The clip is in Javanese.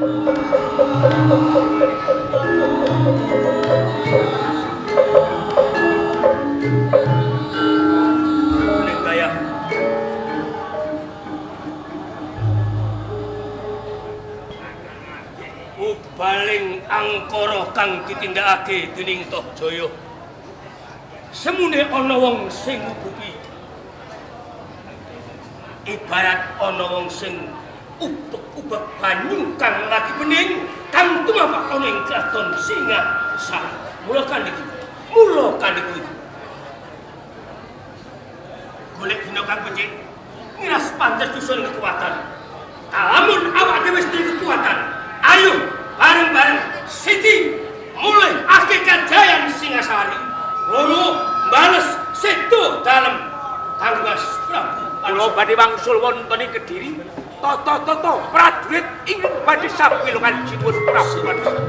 Ning gaya. Ubaling angkara kang ditindakake dening Tohjaya. Semune ana wong sing ngubuki. Ibarat ana wong sing ubek-ubek banyu kang lagi bening kang tumapak ana ing kraton Singasari. Mula kandhi mula kandhi kuwi. Golek dina kang becik, ngiras pantes dusun kekuatan. Kalamun awak dhewe wis duwe kekuatan, ayo bareng-bareng siji mulih ake kajayan Singasari. Loro bales sedo dalem Kang Mas Prabu. Kula badhe wangsul wonten ing Kediri. Tata-tata prajurit ingkang badhe sapilukan jipun Prabu.